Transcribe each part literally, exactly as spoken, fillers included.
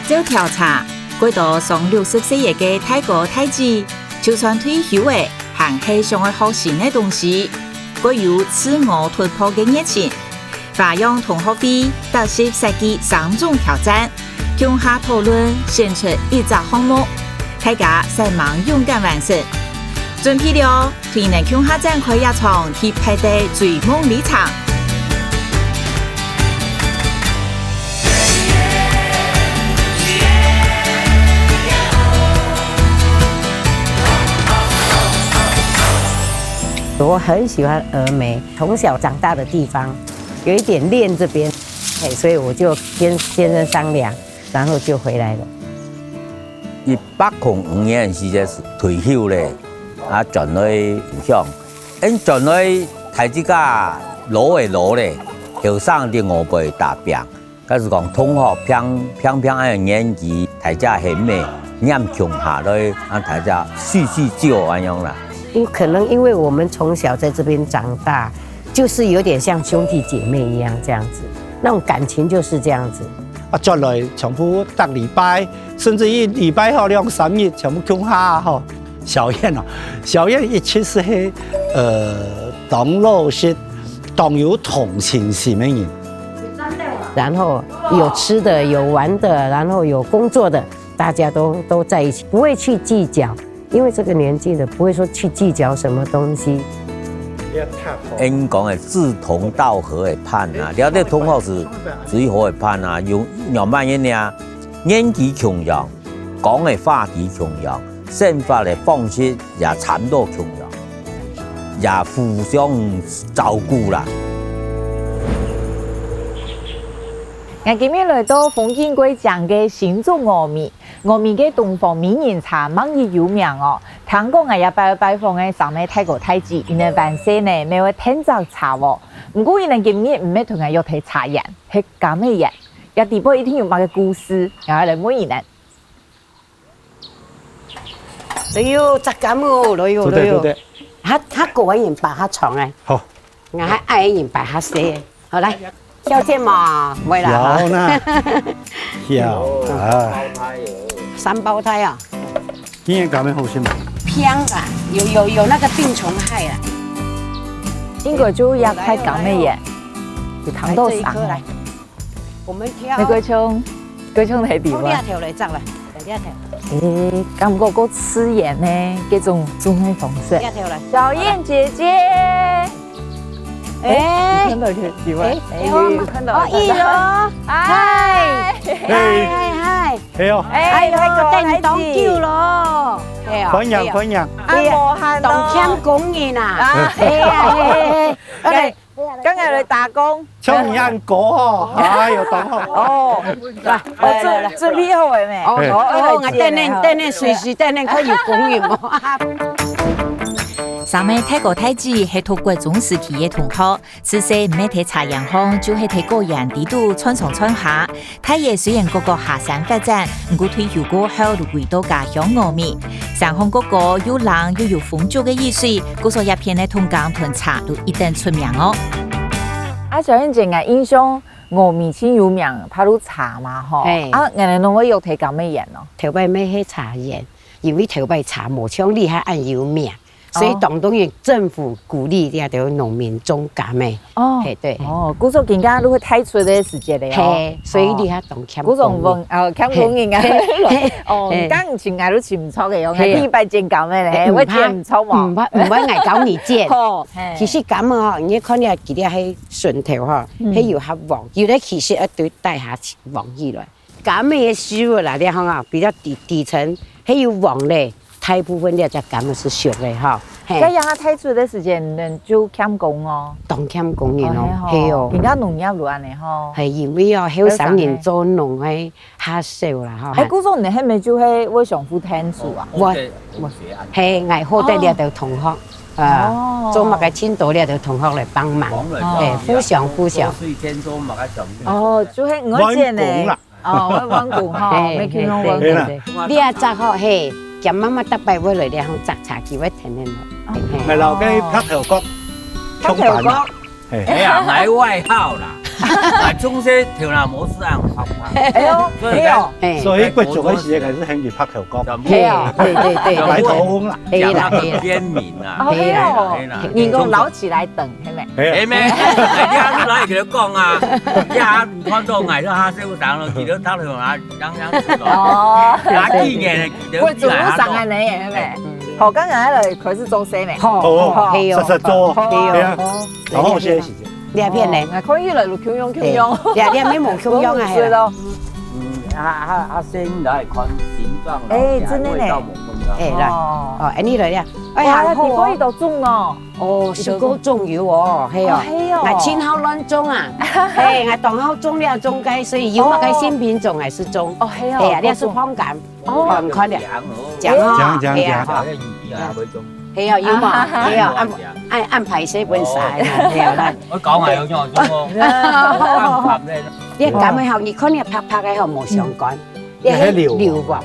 照調查，過多上六十歲个大哥大姊，就算退休了，還係想愛學新个東西，過有自我突破个熱情。花樣同學會特色設計三種挑戰，共下討論選出一隻項目，大家煞猛勇敢完成。準備了， 同你共下展開這場特別个追夢旅程。我很喜欢峨眉，从小长大的地方，有一点恋这边，哎，所以我就跟先生商量，然后就回来了。一百空五年時節退休咧，啊轉來故鄉，因轉來大自家老个老咧，後生在外背打拚，假使講同學平平平恁樣年紀，大家係毋係黏共下來，啊大家敘敘舊恁樣啦。因可能因为我们从小在这边长大，就是有点像兄弟姐妹一样这样子，那种感情就是这样子。啊，轉來全部逐禮拜，甚至於禮拜吼兩三日全部共下吼。小燕哦，小燕一直係呃當老實、當有同情心个人。然后有吃的，有玩的，然后有工作的，大家都都在一起，不会去计较，因为这个年纪的不会说去计较什么东西。因講个志同道合个伴啊，了解同學係最好个伴啊，有兩萬人啊，年紀共樣，講个話題共樣，生活个方式也差不多共樣，也互相照顧啦。 𠊎今日來到風景蓋靚个新竹峨眉，峨眉个東方美人茶吂有名哦。聽講𠊎這擺拜訪个三位大哥大姊，佢等還細呢，乜會㧡著茶哦。毋過佢等今日毋係同𠊎約在茶園，係柑仔園。這底背一定有麼个故事，𠊎愛來問佢等。 哎呦，摘柑哦，哎呦，對對對對，他他果園擺較長哎，好，我還愛園擺較細。好來，小姐嘛，會啦。有啦，有啊，三胞胎啊，今年柑仔好食無？香啊，有有有那個病蟲害啊。應該就這塊柑仔園，有糖豆賞哦。我們挑，玫瑰琼，玫瑰琼係點啊？挑兩條來摘來，兩條。誒，感覺夠自然呢，這種種个方式。兩條來。小燕姐姐，哎看到有有啊，哎哎，有看到，哦，有哦，嗨，嗨，嗨嗨嗨，係哦，哎呦，哎，等當久咯，係啊，歡迎歡迎，啊，無閒咯，當欠工人啊，啊，哎呀，哎哎哎，哎，剛才來打工，像你恁高哦，哎呦，當好。哦，來，我準準備好了沒？哦，好，哦，我等等等等，隨時等等看有工人無。三位大哥大姊係讀國中時期个同學，自細毋係在茶園項，就係在果園底肚串上串下。大爺雖然各各下山發展，毋過退休過後就回到家鄉峨眉。山項各各又冷又有風足个雨水，故所這片个冬柑同茶都一等出名哦。啊，小燕姐，𠊎印象峨眉盡有名，怕路茶嘛吼。嘿啊，𠊎等攏會約在柑仔園哦。頭擺乜係茶園，因為頭擺茶無像這下恁有名，所以當當然政府鼓勵這兜農民種柑仔。哦，嘿，對。哦，故所今下都係太出个時節了哦。嘿，所以這下當欠故所工人。問，哦，欠工人啊。嘿哦，嘿你講尋𠊎都尋毋著个哦，嘿𠊎第一擺剪柑仔咧，嘿我剪毋著嘛。毋怕，毋怕，𠊎教你剪。吼，嘿其實柑仔吼，你看你這个係順頭吼，嗯係有較黃，有个其實愛對底下黃起來。柑仔个食物啦，你看啊，比較底底層，係有黃咧，大部分這隻柑仔係熟个吼。嘿該，樣啊，太出个時節，你就欠工哦。當欠工人哦，嘿係哦。人家農業路安呢吼。係因為哦，後生人做農个較少啦吼。哎，故所你係毋係就係會相互𢯭手啊？我係𠊎好得這兜同學，啊哦，做麼个盡多這兜同學來幫忙，哎，互相互相。水天做麼个想？哦，就係我剪呢。員工啦。哦，我員工吼，嘿沒去弄嘿員工。嘿嘿你也摘吼，嘿，佢媽媽逐擺會來這項摘茶，佢會天天來。嘿來，老个白頭角，白頭角，嘿，哎呀，買外號啦。啊，從細頭那無事啊，好，好。哎喲，所以沒有。嘿。所以國中个時節開始興去拍口角。全部係啊，對，對，對，對。白頭翁啦。係啦，係啦。講到邊民啊。哦，係哦。係啦，係啦。人講撈起來等，係無？係啊。係咩？哎，你還是來給他講啊，你還看到矮到他身上了，你就他頭啊，樣樣知道。哦，拿紀念的，記得會祖上的呢，係無？嗯。好，剛剛來開始做生呢。好，好，好，係哦。實實做，好，係啊。好。好好學習。 這片呢？哦，𠊎看起來就共樣共樣。哎，這，這面無共樣啊，係啦。無意思咯。嗯，啊，啊，啊，先來看形狀，哎，真的呢。味道無共樣。哎，來，哦。哦，哎，你來呀。哎呀，哇，好哦。底部一道種哦。哦，係个種有哦，係哦。哦，係哦。𠊎盡好亂種啊。哎，𠊎當好種了種該，所以有麼个新品種還係種。哦，係哦，哎呀，你係槓桿。 哦，你看了。講哦。講，講，哎呀，講。係啊，有嘛，係啊，安，安，安排些分散，係啊，來。我講下有用，有用哦。你講个吼，你看你白白个吼，無相干，你係硫磺，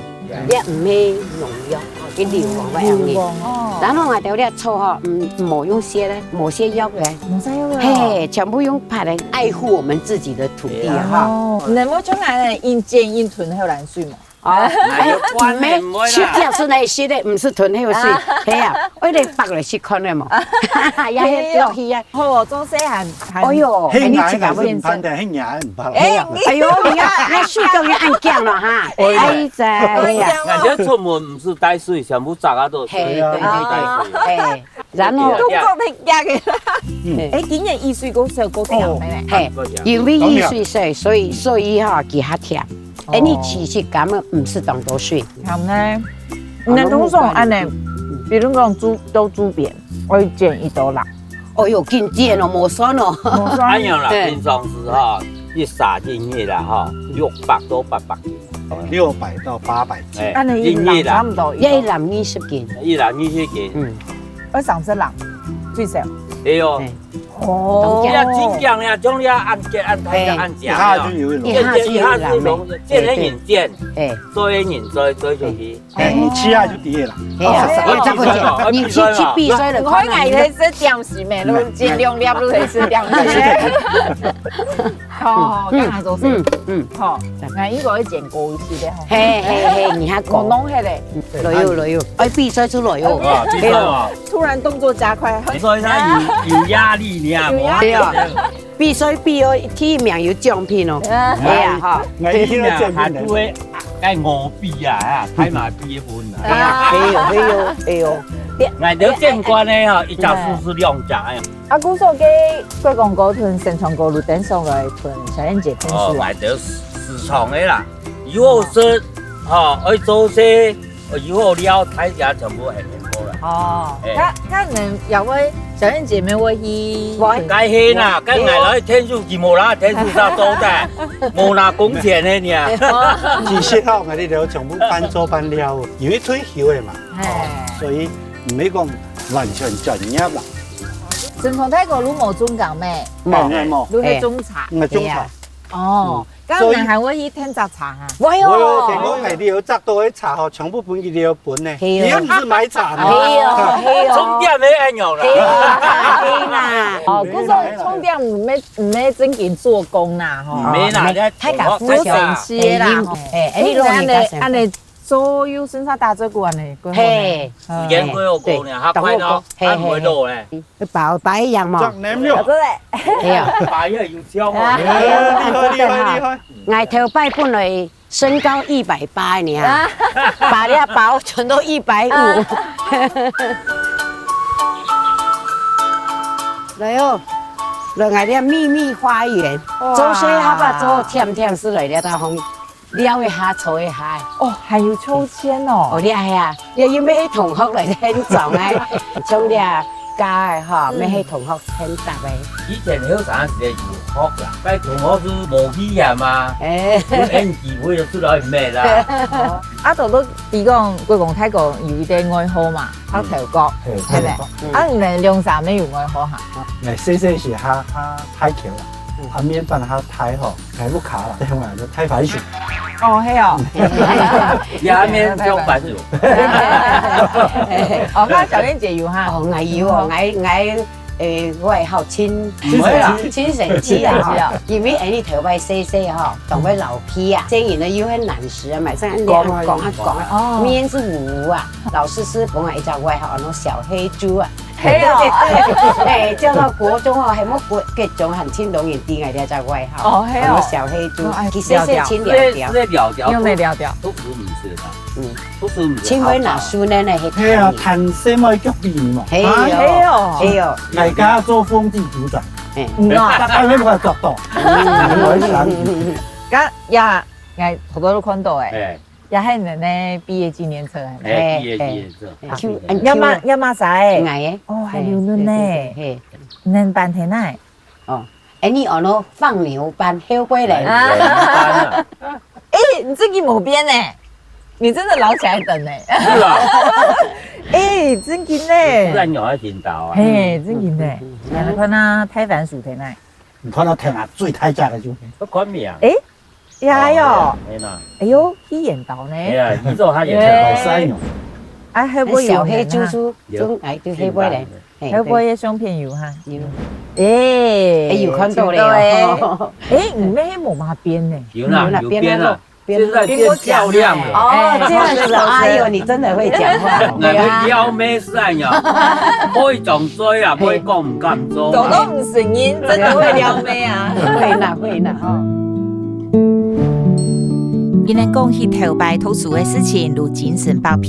你毋係農藥，佢硫磺个樣子。硫磺哦。然後𠊎兜這草吼，嗯，無用洗个，無洗藥个，無洗藥个哦。嘿，全部用拍个，愛護我們自己的土地啊，哈。哦，你有無像恁樣一剪一斷个藍水無？ 哦，哎，毋係，就關聯無啦。就係那些的，毋係囤那个水，啊。係啊，我得拔來試看个嘛。也係落去啊。好哦，做事還，還，哎喲，嘿，你自家會毋怕的，嘿，你也毋怕。哎，哎喲，你看，那水都要按降了哈。哎呀。哎呀，哎呀。人家出門毋係帶水，全部扎啊都係，嘿，對，對，對，帶水。哎，然後，工作忒遽个啦。嗯。哎，今年雨水夠少，夠甜个呢。嘿，因為雨水少，所以，所以哈，佢較甜。 哎，你試試看，毋使當多水。好呢。你通常恁樣，比如講煮，都煮邊，愛剪一刀啦。哦喲，緊剪哦，無算哦。無算。哎呀啦，對。平常時哈，一撒進去啦哈，六百到八百斤。六百到八百斤。哎，恁樣一籃差不多一籃。一籃二十斤。一籃二十斤。嗯。愛上色籃，最少。哎喲。對。 哦。你要真講呀，像你要按揭、按貸、按價，一下就有了。一下就有了，一下就有了，見人人見，哎，做人人做，做出去。哎，你試下就知了啦。哎呀，哦，哎，這個講，你去，去比賽了，我還以為係點心咩，都盡量了，都係食點心。好，好，剛才做事。嗯，嗯。好，那應該會剪高一些的哈。嘿，嘿，嘿，你還講。我弄黑的。來喲，來喲，哎，比賽出來喲。啊，比賽啊。突然動作加快。所以他有，有壓力，你看，有壓力。無壓力。 比賽比哦，第一名有獎品哦。啊。哎呀，哈。哎，第一名還就會該鵝比啊，啊，大馬比一分啊。哎呀，哎喲，哎喲，哎喲。𠊎兜見慣个哈，一隻樹係兩隻哎。啊，故所个國光哥同生昌哥就等上來同小燕姐分手啊。哦，𠊎兜時常个啦，有好食，吼，愛做事， 哦，以後了，大家全部很幸福了。哦，哎。該，該恁樣也會，小燕姐妹會去？該係啦，該𠊎來天數佢無啦，天數啥做得，無拿工錢个呢。其實吼，𠊎兜都全部半做半尞，因為退休个嘛，哎。哦，所以毋係講完全專業啦。生昌大哥，你無種柑咩？無，無，無。你係種茶？𠊎種茶。哎呀。哦。 該恁樣還會去𢯭摘茶哈？會哦。會哦，聽講係你有摘到个茶吼，全部分佢兜分呢。係哦。你又毋係買茶呢。係哦，係哦。種店个恁樣啦。係哦，係啦。哦，故所種店毋係，毋係正經做工啦，吼。毋係啦，哦，大家互相，互相啦。哎，哎，你老人家先。恁樣，恁樣 所有身上打嘴鼓恁樣，過好呢。嘿，嗯。時間過好過呢，較快咯，嘿，較毋會老咧。嘿，嘿。包大一樣嘛。著，恁樣。好，做得。哎呀。包也有效哦。啊。哎呀，厲害，厲害，厲害。𠊎頭擺本來身高一百八呢，啊。把這包全都一百五。啊。來哦，來，𠊎這秘密花園，哦。做事好吧，做甜甜係來這道風。 撩一下，搓一下。哦，還有秋千哦。哦，你係啊，你又毋係同學來獻唱个，像你啊，家个吼，嗯。毋係同學獻搭个。以前後生時節有學啦，該同學係無去啊嘛，哎。有緣機會就出來搣啦。哦，啊，都都，比如講，國光大哥有一個愛好嘛，嗯。拍頭角，嘿，係咪？拍頭角。嗯。啊，你們兩儕乜有愛好哈？哎，細細時哈，哈，太強了。 嗯。啊，面板下大吼，大屋下啦，這樣啊，就大番薯。哦，係哦。下面種番薯。哦，該小燕姐有哈？哦，𠊎有哦，𠊎，𠊎 誒，外號親，毋會啦。親生子啊，吼，因為𠊎等頭擺細細吼，當會老皮啊，這人呢又很懶尸啊，嘛係恁樣講啊講啊，哦。面子無啊，老師係分𠊎一隻外號，安到小黑豬啊。係哦。對，對，對，誒，到到國中哦，還無國，國中還盡多人知𠊎這隻外號，哦，係哦。安到小黑豬，哦，哎，其實係親了了。係，係了了，用得了了。讀書毋係啦。嗯。讀書毋係。親會拿書呢，那些係啊，談心愛腳尾嘛。係哦，啊，係哦。係哦。大家做風紀股長。 哎。嗯啊。大家有沒有做到？嗯。該呀，𠊎頭頭都看到誒，哎。也係你个畢業紀念冊誒。哎，畢業紀念冊。哎，哎。也嘛，也嘛在誒。𠊎誒。哦，還留嫩呢。哎，哎，哎，哎。能辦天哪？哦，哎，你哦，喏，放牛班，後背來。哎，牛班啊。 哎，你真的無變呢，你真的老起來等呢。是啊。哎，真的呢。自然有愛聽到啊。嘿，真的呢。嗯，嗯，嗯。來，來看啊，大番薯在哪？你看到天啊，最大隻个就係。不看命。哎，呀喲。哦，哎呀，哎喲，佢演到呢。哎呀，你做他演的。哎。好帥哦。啊，後背有人啊。小黑豬豬，有。中，哎，就後背咧。 嘿，後背个相片有哈？有。哎，哎，有看到咧哦。哎，你們無嘛變呢。有啦，有啦，有變啦，變啦，變啦。現在變漂亮了。哦，這樣子啊，哎喲，你真的會講話。那個撩妹是哎呀，不會講嘴啊，不會講毋敢做啊。走都毋承認，真的會撩妹啊。會啦，會啦，哦。 佢等講起頭擺讀書个事情，就精神百倍，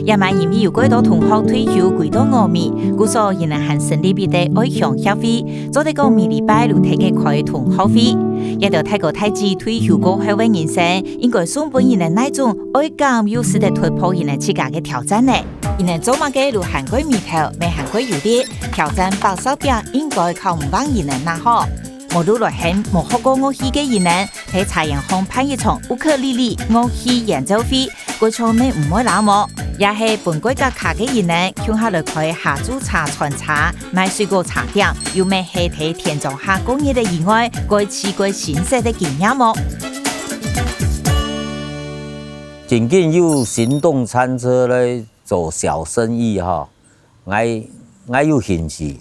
也嘛因為有幾多同學退休歸到外面，故所佢等還成立一個愛鄉協會，做得講每禮拜就特別開同學會。這兜大哥大姊退休過後个人生，應該送分佢等哪種愛感又使得突破佢等自家个挑戰呢？佢等做麼个就還過眉頭，乜還過有力，挑戰百色餅應該靠毋放佢等哪好。 無路來行，無學過樂器个人呢，在茶園項辦一場烏克麗麗樂器演奏會，過場乜毋會冷漠，也係分過較卡个人呢，共下來開下晝茶餐車，賣水果茶點，又乜係在田莊下過日个以外，過試過新鮮个經驗哦。真緊有行動餐車來做小生意哈，𠊎，𠊎有興趣。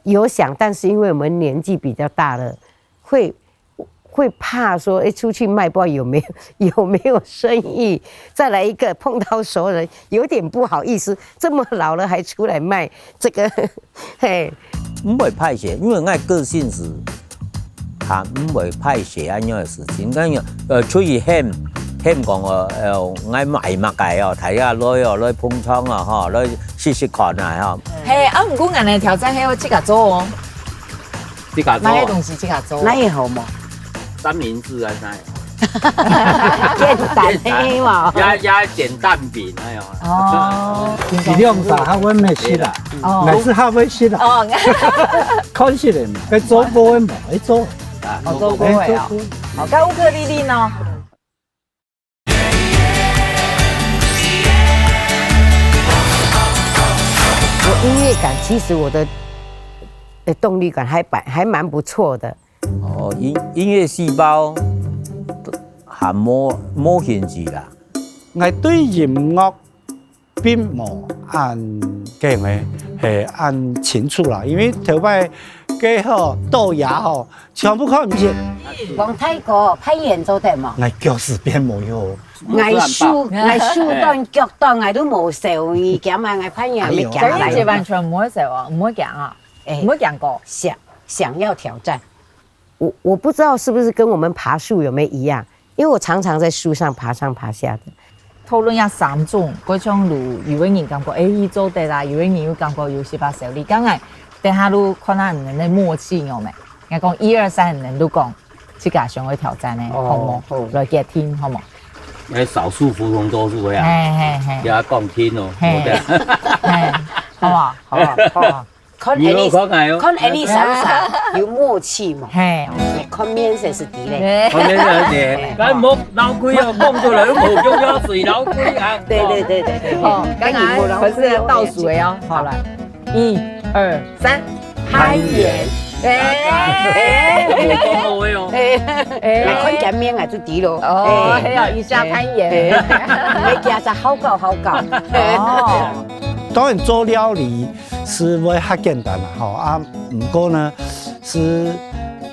有想，但是因為我們年紀比較大了， 會，會怕說，哎，出去賣不知道有沒有，有沒有生意，再來一個碰到熟人，有點不好意思，這麼老了還出來賣這個，嘿。毋會敗勢，因為𠊎個性係，啊，毋會敗勢恁樣个事情。但是，呃，出去喊，喊講哦，呃，𠊎賣麼个哦，大家來哦，來捧場啊，吼，來試試看啊，吼。嘿，啊，毋過𠊎个挑戰係愛自家做哦。 自家做啊。哪个東西自家做？哪个好無？三明治啊，啥？簡單个嘛。也，也簡單餅，哎喲。哦。盡量吧，較會食啦。哦。乃係較會食啦。哦。看起來嘛，該做過个嘛，愛做。啊，哦，做過个啊。哎，做過。好，該烏克麗麗呢？ 我音樂感，其實我的，呃，動力感還蠻，還蠻不錯的。哦，音，音樂細胞還無，無興趣啦。𠊎對音樂並無恁，該个，係恁清楚啦，因為頭擺該吼，到夜吼， 全部看毋識。王大哥，攀岩做得無？𠊎腳屎變無有。𠊎手，𠊎手短腳短，𠊎都無手，你驚嘛？𠊎攀岩，哎喲，你驚來。攀岩完全毋會手哦，毋會驚啊，哎，毋會驚過。想，想要挑戰。我，我不知道是不是跟我們爬樹有沒有一樣，因為我常常在樹上爬上爬下的。 討論這三種，該像如有个人感覺，哎，佢做得啦，有个人又感覺有息把手力。剛才等下就看下你們个默契有無？𠊎講一二三，你們就講自家想愛挑戰个，哦，好無？好。來決定，好無？哎，少數服從多數呀。嘿，嘿，嘿。也講聽哦，嘿，對不對？嘿，好不好？好不好？好不好？ 看你好看个哦。看你三儕有默契無？嘿。看面色係知咧。看面色係知。咱莫漏氣哦，講出來都無用，要水漏氣啊。對對對對對。好，剛剛可是倒數的哦。好了，一、二、三，攀岩。哎，哎，有講好个哦。哎，哎，看見面啊就知咯。哦，哎，還有一下攀岩。哎，哎，你加隻好搞好搞。哦。當然做料理係會較簡單啦，吼，啊，毋過呢，係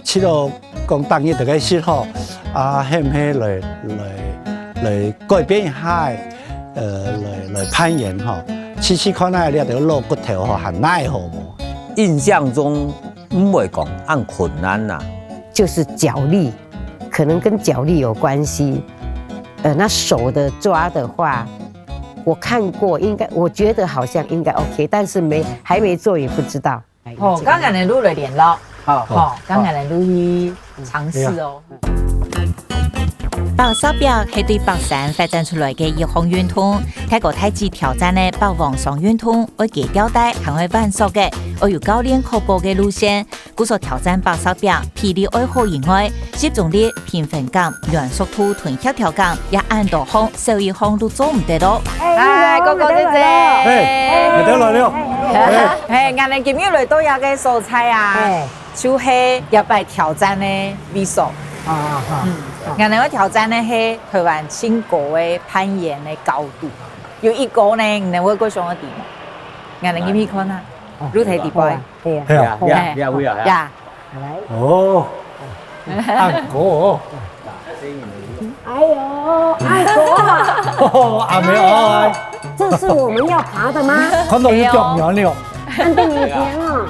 試著講逐日就該食吼，啊，係毋係來，來，來改變一下，呃，來，來攀岩吼，試試看啊，這兜老骨頭吼，還奈何無？印象中毋會講恁困難啦。就是腳力，可能跟腳力有關係。呃，那手的抓的話，我看過，應該，我覺得好像應該 OK，但是沒，還沒做也不知道。哦，剛剛的路來聯絡，好，好，剛剛的路去嘗試哦。北石壁係對北山發展出來个一項運動，大哥大姊挑戰个霸王雙運動，愛加吊帶，還愛玩索个，愛有教練確保个路線， 故所挑戰北石壁，體力愛好以外，集中力、平衡感、軟熟度同協調感，也恁多項少一項都做毋得咯。哎，哥哥姐姐，哎，你兜來了。哎，𠊎等今日來到這个所在啊，就係這擺挑戰个位所。啊，好。嗯，𠊎等愛挑戰个係台灣盡高个攀岩个高度。有幾高呢？你等會過想愛知無？𠊎等入去看啊，露台底背。 係啊，係啊，係啊，係啊，係啊。呀，來。哦，恁高哦。哎呦，恁高啊！哦，阿妹哦，這是我們要爬的嗎？看到有腳軟了。恁得人驚啊！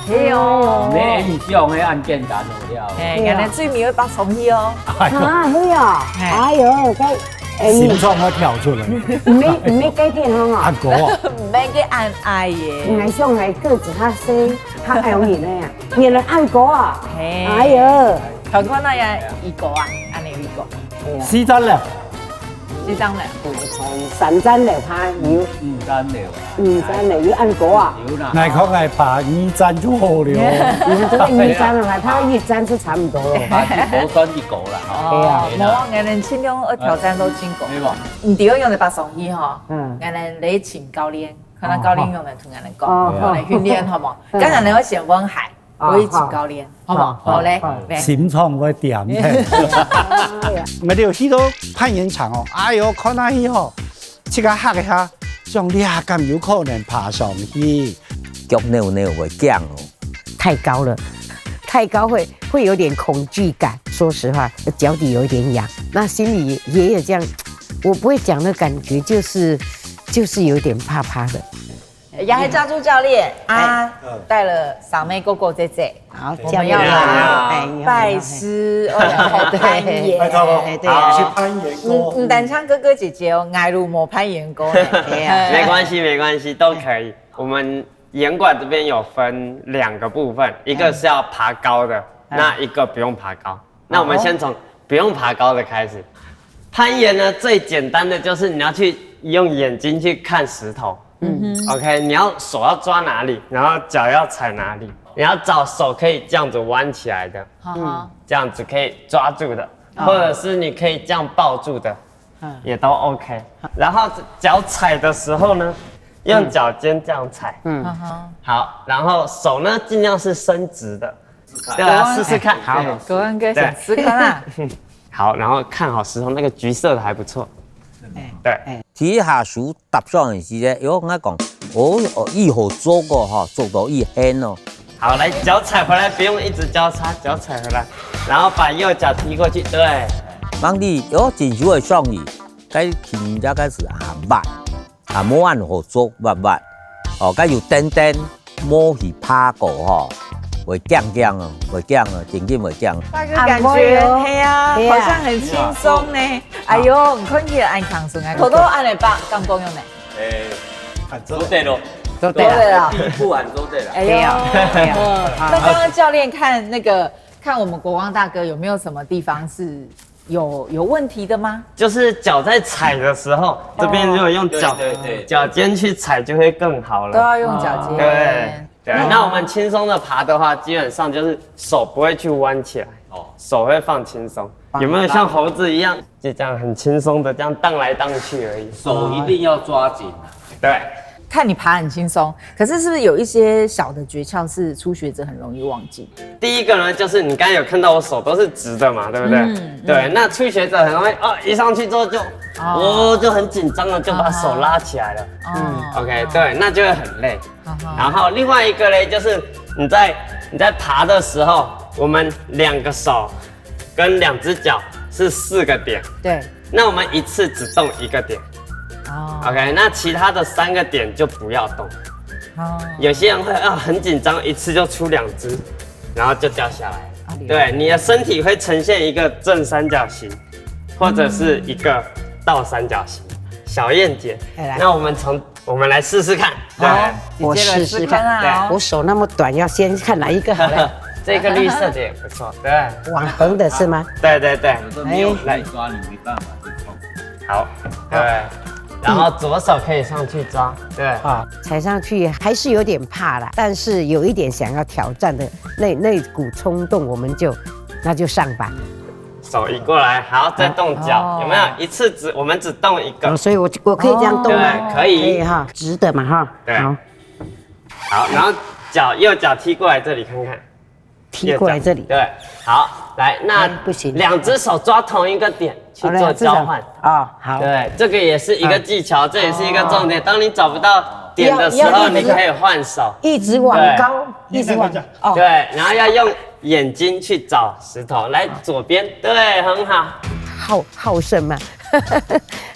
哎呦，你影響个恁簡單哦，了。哎，原來最尾會爬上去哦。哎呦，啊，係啊，哎呦，該，哎，心臟要跳出來。毋係，毋係該天空啊。恁高啊！毋係个恁矮耶。你還想還個子較細，較矮人个呀？ 原來恁高啊！嘿。哎呀，頭看那樣一個啊，恁樣一個。四層樓。四層樓。三層樓怕有。五層樓啊。五層樓有恁高啊？有啦。𠊎看𠊎爬二層就好了。你這個二層了，還爬一層就差不多了。爬一層算一個啦，吼。對啊。無，𠊎等盡量愛挑戰到盡高。對吧？毋對，用得爬上去吼。嗯。𠊎等來請教練，看教練用得同𠊎等講，哦，用得訓練，好無？嗯。當然你愛先問鞋。 哦，我去請教練，好不好？好，好，好嘞，好。來。心臟會點。𠊎兜有去到攀岩場哦，哎喲，看下去吼，自家嚇一下，想這敢有可能爬上去？腳扭扭會驚哦。太高了，太高會，會有點恐懼感。說實話，腳底有一點癢，那心裡也有這樣，我不會講的感覺，就是，就是有點怕怕的。 也係家族教練啊，帶了三妹哥哥姐姐，好，我們要來拜師，哦，攀岩。拜託哦，哎，對啊。好，去攀岩過。嗯，嗯，單唱哥哥姐姐哦，𠊎都無攀岩過呢。對啊。沒關係，沒關係，都可以。我們岩館這邊有分兩個部分，一個是要爬高的，那一個不用爬高。 那我們先從不用爬高的開始。攀岩呢，最簡單的就是你要去用眼睛去看石頭。嗯哼。OK，你要手要抓哪裡，然後腳要踩哪裡，你要找手可以這樣子彎起來的，哈哈。這樣子可以抓住的，或者是你可以這樣抱住的，也都OK。然後腳踩的時候呢，用腳尖這樣踩。嗯。哈哈。好，然後手呢，盡量是伸直的。 對啊，試試看。好，各位可以想試看啊。好，然後看好石頭，那個橘色的還不錯。對。第一下手搭上去時咧，有人講，哦，哦，已好做過吼，做到已很哦。好，來，腳踩回來，不用一直交叉，腳踩回來，然後把右腳踢過去，對。望你，哦，正手會上去，該輕輕該是行慢。 啊，無恁好做，滑滑。哦，該有凳凳，無去爬過吼，會驚驚哦，會驚哦，正經會驚。大哥感覺，係啊，好像很輕鬆呢。哎喲，你看起來恁輕鬆啊，頭頭恁樣吧，敢講用呢？誒，做得咯，做得啦。第一步還做得啦。哎喲，對啊，對啊。那剛剛教練看那個，看我們國光大哥有沒有什麼地方是 有，有問題的嗎？就是腳在踩的時候，這邊如果用腳，對，對，對。腳尖去踩就會更好了。都要用腳尖。對，對。那我們輕鬆的爬的話，基本上就是手不會去彎起來，哦。手會放輕鬆。有沒有像猴子一樣，就這樣很輕鬆的這樣盪來盪去而已？手一定要抓緊啊。對。看你爬很轻松，可是是不是有一些小的诀窍是初学者很容易忘记？第一个呢，就是你刚才有看到我手都是直的嘛，对不对？嗯对，那初学者很容易哦，一上去之后就，哦，就很紧张了，就把手拉起来了。哦 OK，对，那就会很累。好好然后另外一个嘞，就是你在你在爬的时候，我们两个手跟两只脚是四个点，对那我们一次只动一个点。哦 OK，那其他的三个点就不要动。哦有些人会啊很紧张，一次就出两只，然后就掉下来。啊了解对，你的身体会呈现一个正三角形，或者是一个倒三角形。小燕姐哎来，那我们从我们来试试看。对，好，我姐姐来试试看看啊。我手那么短，要先看哪一个好了？这个绿色的也不错。对，往横的是吗？对对对，有时候没有可以抓，你没办法去控。好，对，然后左手可以上去抓，对，啊，踩上去还是有点怕啦，但是有一点想要挑战的那那股冲动，我们就那就上吧。手移过来，好，再动脚，哦有没有？一次只我们只动一个哦，，所以我我可以这样动吗？对，可以可以哈，直的嘛哈。对好，好，然后脚右脚踢过来这里看看，踢过来这里。对，好，来，那哎不行两只手抓同一个点去好了做交换。哦，好，对，这个也是一个技巧，这也是一个重点。当你找不到点的时候，要要你可以换手。一直往高，一直往哦，对，然后要用眼睛去找石头，来左边，对，很好。好好胜嘛。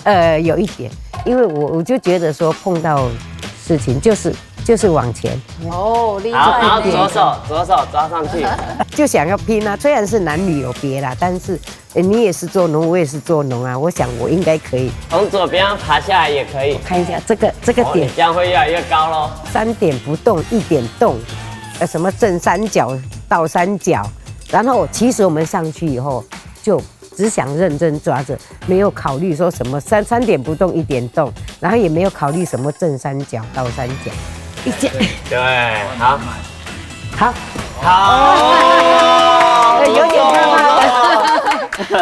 呃，有一点，因为我我就觉得说碰到事情就是就是往前，哦，厉好，然后害呢。左手左手抓上去，就想要拼啊。虽然是男女有别啦，但是诶你也是做农，我也是做农啊，我想我应该可以。从左边爬下来也可以。看一下这个这个哦，你点，这样会越来越高喽。三点不动，一点动，呃，什么正三角、倒三角，然后其实我们上去以后就只想认真抓着，没有考虑说什么三三点不动一点动，然后也没有考虑什么正三角、倒三角，一点对，好，好，好，有点怕怕。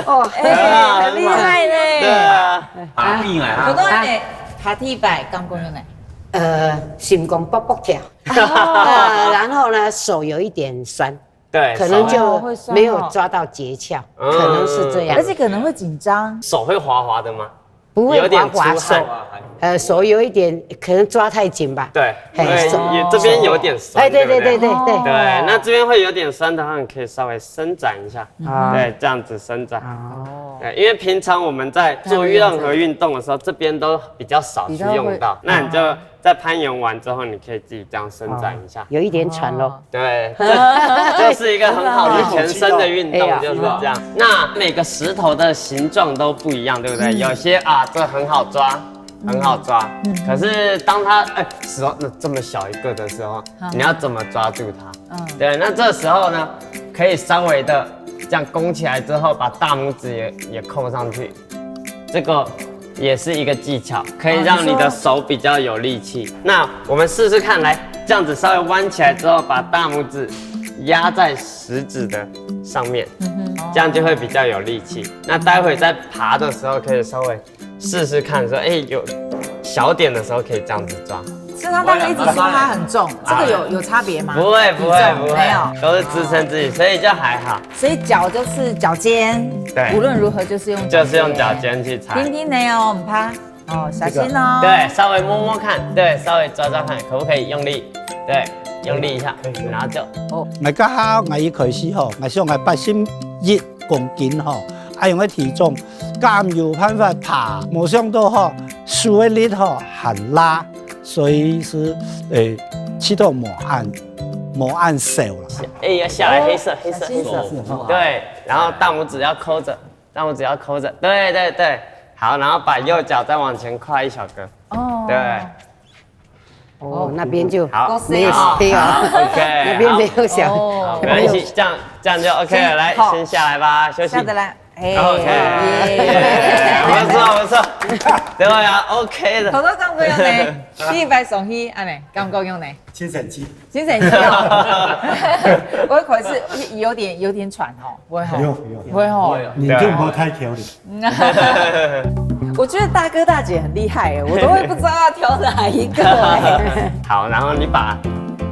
哦，哎，很厉害呢。对啊，爬壁来啊，不过呢，爬地板刚刚用呢，呃，心肝噗噗跳，呃，然后呢手有一点酸，对，可能哦会酸哦就没有抓到诀窍，嗯可能是这样而。且可能会紧张。手会滑滑的吗？不会有点滑滑手出汗，呃，手有一点可能抓太紧吧。对，嘿对，手也这边有点酸，哎，对对对对不对对，对，那这边会有点酸的话，你可以稍微伸展一下，啊对，这样子伸展。哦，对，因为平常我们在做任何运动的时候，这边都比较少去用到，那你就在攀岩完之后，你可以自己这样伸展一下。有一点喘咯。对，这这是一个很好的全身的运动，哎呀就是这样。那每个石头的形状都不一样，对不对？有些啊，这很好抓，很好抓。可是当它哎石头那这么小一个的时候，你要怎么抓住它？对，那这时候呢，可以稍微的这样弓起来之后，把大拇指也也扣上去，这个也是一个技巧，可以让你的手比较有力气。那我们试试看，来，这样子稍微弯起来之后，把大拇指压在食指的上面，这样就会比较有力气。那待会在爬的时候可以稍微试试看，说，哎，有小点的时候可以这样子抓。是他刚刚一直说他很重，这个有有差别吗？不会不会不会，没有都是支撑自己，所以就还好。所以脚就是脚尖，对无论如何就是用就是用脚尖去踩。轻轻的哦，我们拍哦，小心哦。对，稍微摸摸看，对，稍微抓抓看，可不可以用力？对，用力一下，然后就𠊎家下𠊎一開始吼，𠊎想𠊎八十一公斤吼，啊用个體重敢有辦法爬，無想到吼，手个力吼還罅，所以是誒，試著無恁無恁瘦啦。哎，要下来，黑色黑色黑色，对，然后大拇指要扣着，大拇指要扣着，对对对，好，然后把右脚再往前跨一小格，哦，对。哦，那边就好，没有好没有，好，OK，那边没有想，哦好，没关系，这样这样就 OK 了，来，好先下来吧，休息。下得来，哎 OK，耶不错不错，对啊，OK 的。頭頭敢過用呢？第一擺上去，安呢，敢過用呢？真神奇。真神奇哦！我一開始有點有點喘哦，不會吼，不用不用不會吼。你就莫太挑了。我觉得大哥大姐很厉害耶，我都会不知道要挑哪一个耶。好，然后你把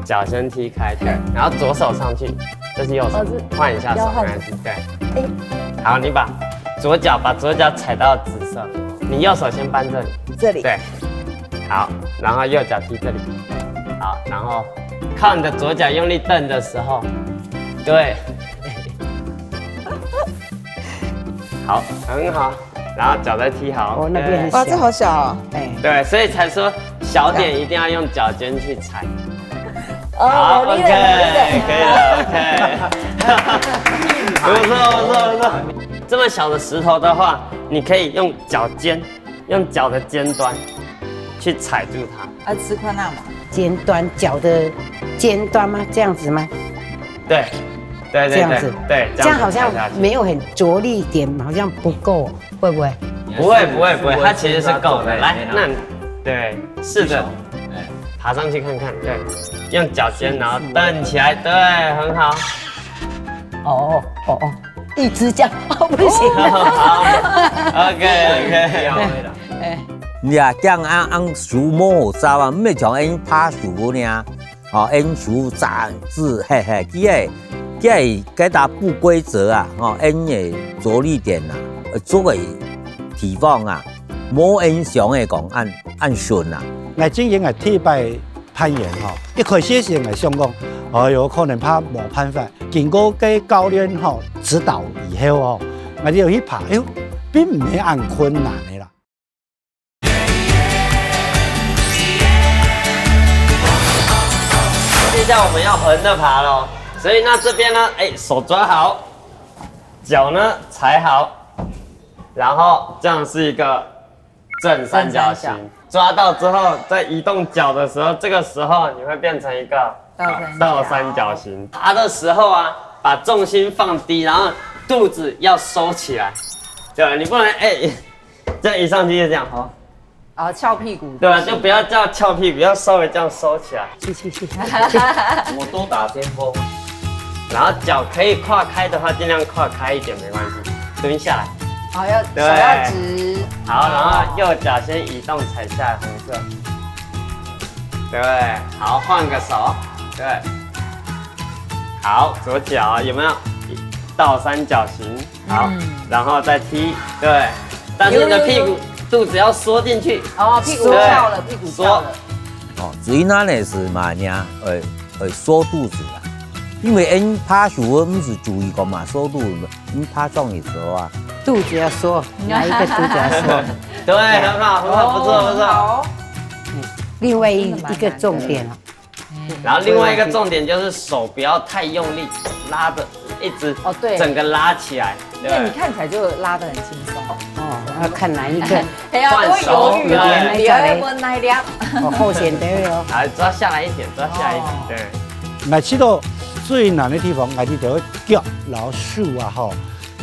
脚先踢开，对，然后左手上去，这是右手，哦，是换一下手，要换没关系，对。好，你把左脚把左脚踩到紫色，你右手先扳这里，这里，对，好，然后右脚踢这里，好，然后靠你的左脚用力蹬的时候，对，好，很好，然后脚再踢好，哦，那边很对小，这好小哦。哎，对，所以才说小点一定要用脚尖去踩。哦，好有力的，有力，OK，可以的。了，OK。不错不错不错。这么小的石头的话，你可以用脚尖，用脚的尖端去踩住它。啊，吃宽那嘛。尖端脚的尖端吗？这样子吗？对，对对对这样子对，这样好像踩下去没有很着力一点，好像不够，会不会？不会不会不会，它其实是够的。来，那你对，试着爬上去看看，对，用脚尖，然后蹬起来，对，很好。哦哦哦，一只这样，哦不行。好，OK OK。你啊，这样安安树毛好招啊，毋係像人爬树个呢，哦，人树长枝，嘿嘿，佢个佢个个大不规则啊，哦，人个着力点啊，呃，做个地方啊，无人想个讲按按顺啊。𠊎正經个第一擺攀岩吼，一開始時𠊎想講，哎喲，可能怕無辦法。經過該教練吼指導以後吼，𠊎就去爬，哎喲，並毋係恁困難个啦。接下来我们要横着爬喽，所以那这边呢，哎，手抓好，脚呢踩好，然后这样是一个正三角形。正三角抓到之后，在移动脚的时候，这个时候你会变成一个倒三角倒三角形。爬的时候啊，把重心放低，然后肚子要收起来。对，你不能哎，这样一上去就这样哈。哦，翘屁股。对啊，就不要这样翘屁股，要稍微这样收起来。去去去，我多打先锋。然后脚可以跨开的话，尽量跨开一点，没关系。蹲下来，好，要手对要直。好，然后右脚先移动踩下来红色。对，好，换个手，对，好，左脚有没有倒三角形？好，然后再踢，对，但是你的屁股肚子要缩进去，哦，屁股翘了，屁股翘了。哦，至於哪呢是嘛呢，呃呃縮肚子啊，因為人爬樹毋係注意講嘛縮肚，人爬上去時候啊，肚子要縮，哪一个肚子要缩？对，很好，很好，不错不错。好。另外一一个重点啊，然后另外一个重点就是手不要太用力，拉着，一直哦对整个拉起来，那你对。看起来就拉得很轻松。哦，要看哪一个，哎呀，换手都会犹豫啊，对你还问那一粒。哦，后选都有。来，抓下来一点，抓下来一点，对。𠊎試到最難个地方，𠊎就會腳摎手啊吼，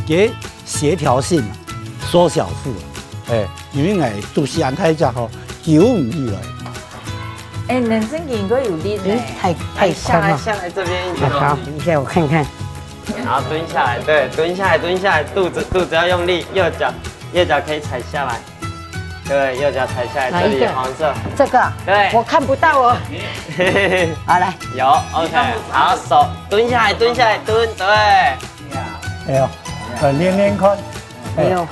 佢協調性縮小腹，哎，因為𠊎肚屎恁大隻吼，勼毋起來。哎，你正經應該有力呢。哎，太太下来，宽了。下来这边一点。好，等一下我看看。然后蹲下来，对，蹲下来，蹲下来，肚子肚子要用力，右脚右脚可以踩下来，对，右脚踩下来，这哪一个里黄色，这个啊，对我看不到哦。好来，有，OK，好，手蹲下来，蹲下来，蹲，对，哎呦，呃，練練看。没有，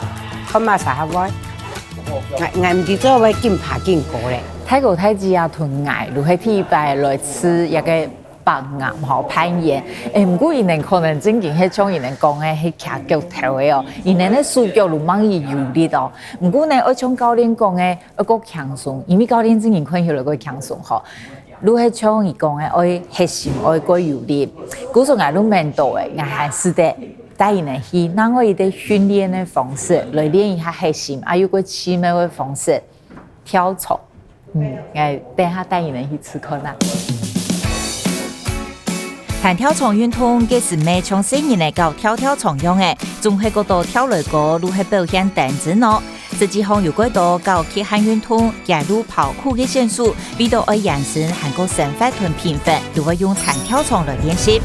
看嘛啥好不好？俺俺毋知做会紧爬紧高咧。大哥大姊啊，同𠊎就係第一擺來試一个白岩吼攀岩。哎，毋過佢等可能正經係像佢等講个，係徛腳頭个哦，佢等个手腳就吂有力哦。毋過呢，愛像教練講个，愛過輕鬆，因為教練正經看起來過輕鬆吼。就係像佢講个，愛核心愛過有力。故所𠊎就愐到个，𠊎還試得帶佢等去另外一个訓練个方式，來練一下核心，啊，又過奇妙个方式。 跳床。嗯，𠊎等下帶你等去試看啊。彈跳床運動，該係乜像細人仔搞跳跳床樣仔，總係覺得跳來高就係表現單純哦。實際上有幾多搞極限運動、街路跑酷个選手，為到愛養生還過生活同平衡，都會用彈跳床來練習。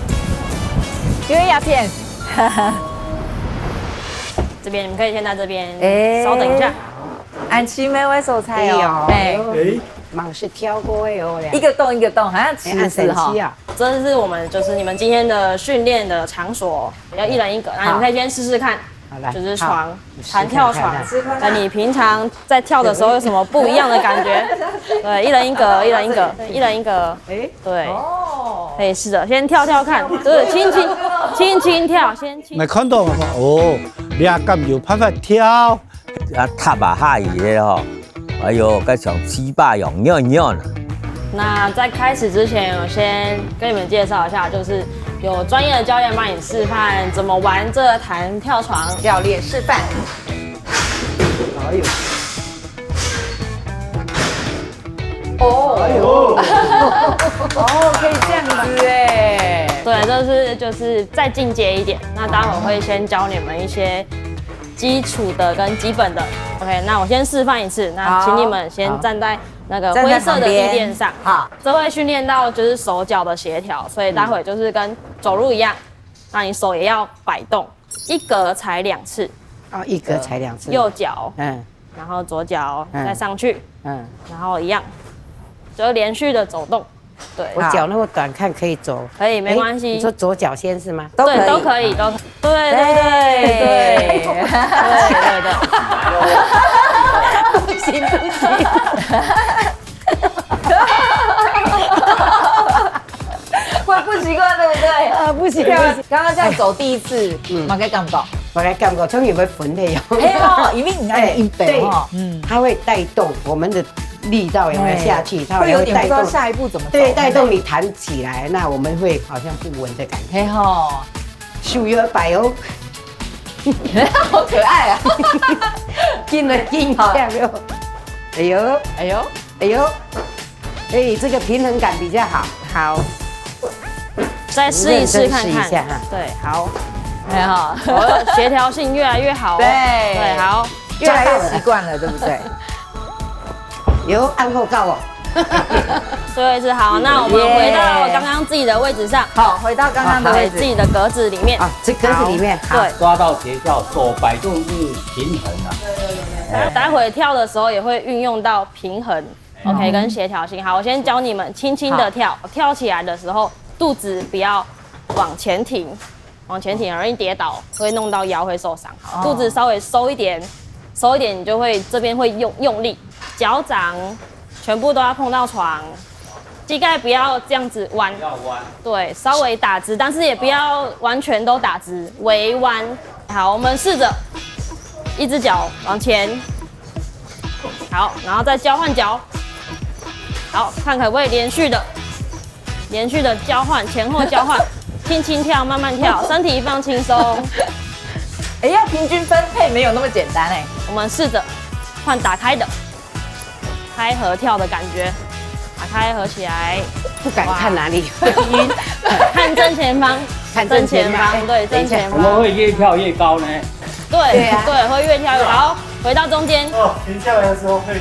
因為影片，这边你们可以先在这边，哎稍等一下。恁奇妙个所在哦，哎，哎，蛮是跳过个哦，一个洞一个洞，好像池子哈。哎，很神奇啊。这是我们就是你们今天的训练的场所，要一人一个，那你们可以先试试看，好，来，就是床，好，弹跳床，试看看。跟你平常在跳的时候有什么不一样的感觉？对，一人一个，一人一个，一人一个。哎，对，哦，可以试着先跳跳看，对，轻轻轻轻跳，先轻。没看到吗？哦，你还敢有办法跳？啊，踏啊下雨个吼，哎哟，该像鸡巴样软软啊。那在开始之前，我先跟你们介绍一下，就是有专业的教练帮你示范怎么玩这个弹跳床。教练示范。哎呦，哦，哎呦，哦，可以这样子哎。对，就是就是再进阶一点。那待会我会先教你们一些基础的跟基本的。OK，那我先示范一次，那请你们先站在那个灰色的地垫上。好，这会训练到就是手脚的协调，所以待会就是跟走路一样，那你手也要摆动，一格踩两次。哦，一格踩两次。右脚，嗯，然后左脚再上去，嗯，然后一样，就连续的走动。对，我脚那么短，看可以走。可以，没关系。哎，你说左脚先是吗？都可以，对，都可以，都可以。对对对对对对对对。不行不行。会不习惯，对不对？啊，不行不行。刚刚这样走第一次，嗯，蛮个感觉。蛮个感觉，终于会分类哦。哎哦，因为你按硬背哦，嗯，它会带动我们的力道有没有下去？它会有点不知道下一步怎么走。对，带动你弹起来，那我们会好像不稳的感觉。嘿吼，秀一摆哦，好可爱啊！进了进跳哟，哎呦，哎呦，哎呦，哎，这个平衡感比较好。好，再试一试看看。对，好。哎哈，我的协调性越来越好哦。对，对，好，越来越习惯了，对不对？有按后告哦。最后一次，好，那我们回到刚刚自己的位置上。好，回到刚刚的位置，自己的格子里面。啊，这格子里面，好，对，抓到节奏，手摆动是平衡啊。对对对对。那待会跳的时候也会运用到平衡，OK，跟协调性。好，我先教你们轻轻的跳，跳起来的时候，肚子不要往前挺，往前挺很容易跌倒，会弄到腰，会受伤。好，肚子稍微收一点，收一点，你就会这边会用用力，脚掌全部都要碰到床，膝盖不要这样子弯，不要弯，对，稍微打直，但是也不要完全都打直，微弯。好，我们试着一只脚往前，好，然后再交换脚，好，看可不可以连续的连续的交换，前后交换，轻轻跳，慢慢跳，身体放轻松。哎，要平均分配没有那么简单哎。我们试着换打开的，开合跳的感觉，打开合起来，不敢看哪里，会晕。看正前方，看正前方，正前方，对，等一下，正前方。怎么会越跳越高呢？对，对啊，对，会越跳越高。好，回到中间。哦，停下来的时候会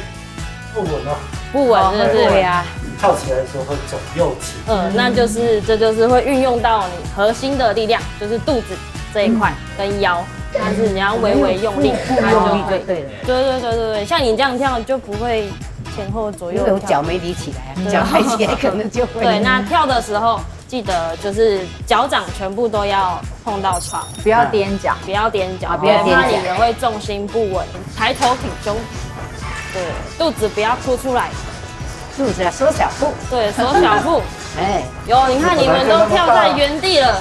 不稳哦。不稳，是不是？对呀。跳起来的时候会左右起。嗯，那就是这就是会运用到你核心的力量，就是肚子这一块跟腰，但是你要微微用力，不不用力就对了。对对对对对，像你这样跳就不会前后左右跳。因为我脚没提起来啊，对，脚抬起来可能就会。对，那跳的时候记得就是脚掌全部都要碰到床，不要踮脚，不要踮脚，啊，不要踮脚，怕你的会重心不稳，抬头挺胸。对，肚子不要凸出来，肚子要缩小腹。对，缩小腹。哎，有，你看你们都跳在原地了，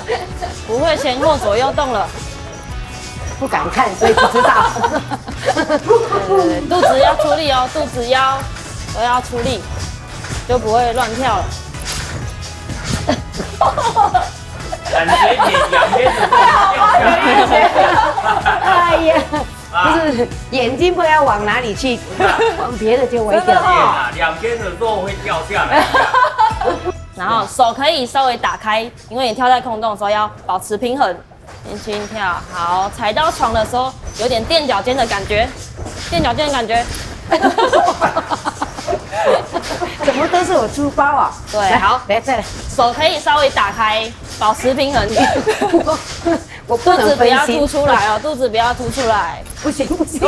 不会前后左右动了。不敢看，所以不知道。对对对，肚子要出力哦，肚子腰都要出力，就不会乱跳了。感觉你两边的都要掉下来。哎呀，不是，眼睛不知道往哪里去，往别的就会掉。真的哦。两边的肉会掉下来。然后手可以稍微打开，因为你跳在空中的时候要保持平衡，轻轻跳。好，踩到床的时候有点垫脚尖的感觉，垫脚尖的感觉。怎么都是我出包啊？对，来，好，来，再来。手可以稍微打开，保持平衡。我我不能分心，肚子不要凸出来哦，肚子不要凸出来。不行不行。